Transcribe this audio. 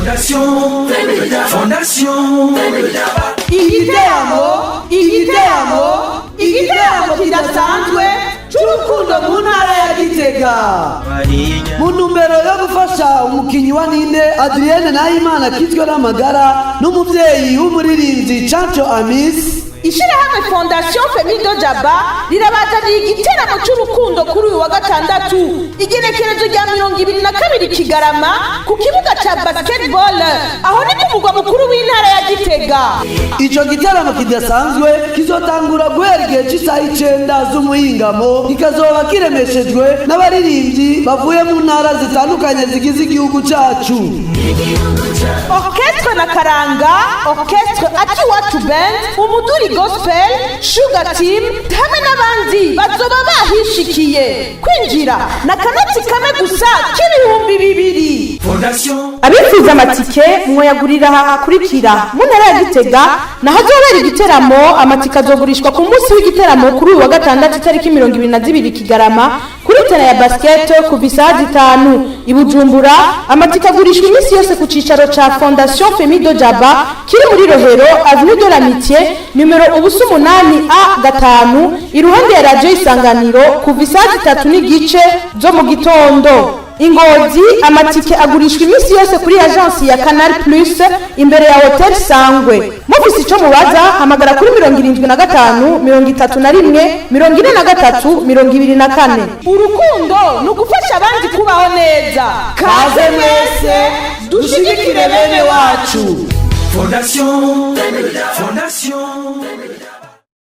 Fondation, Fondation. Igiteramo, igiteramo, igiteramo kidasanzwe cy'urukundo mu ntara ya Gitega, mu ntumbero yo gufasha umukinnyi wa Ninde Adrienne Nahimana kizwe n'amagara n'umubyeyi w'umuririmbyi Canjo Amis. Ishyirahamwe Fondation Femido Jaba rirabazaniye igiteramo cy'urukundo kuri uyu wa gatandatu, igenekerezo rya 22 Kigarama, ku kibuga cya basketball. Aho ni ku mugwa mukuru w'intara ya Gitega. Ico giteramo kidasanzwe kizotangura guhera igihe cy'isaha 9 z'umuhingamo, kikazoba kiremeshejwe n'abaririmbyi bavuye mu ntara zitandukanye zigize igihugu cacu. Orchestre na Karanga, Orchestre Akiwacu Band, Umuduri Gospel, Sugar Team hamwe n'abandi bazoba bahishikiye. Kwinjira na kanoti kamwe gusa k'ibihumbi 2. Fondation. Abifuza amatike mwoyagurira aha hakurikira: mu ntara ya Gitega naho azobera igiteramo, amatike azogurishwa ku munsi w'igiteramo kuri uyu wa gatandatu itariki 22 Kigarama, kuri terrain ya basket kuva isaha 5. I Bujumbura amatike agurishwa iminsi yose ku cicaro ca Fondation Femido Jaba kiri muri Rohero, Avenue de l'Amitié numero 08 A 5, iruhande ya Radio Isanganiro, kuva isaha 3:30 zo mu gitondo. Ingozi amatike agurishwa iminsi yose kuri agence ya Canal Plus imbere ya Hotel Sangwe. Mufise ico mubaza, hamagara kuri 75 31 43 24. Urukundo ni ugufasha abandi kubaho neza. Kaze mwese dushigikire bene wacu. Fondation, Fondation.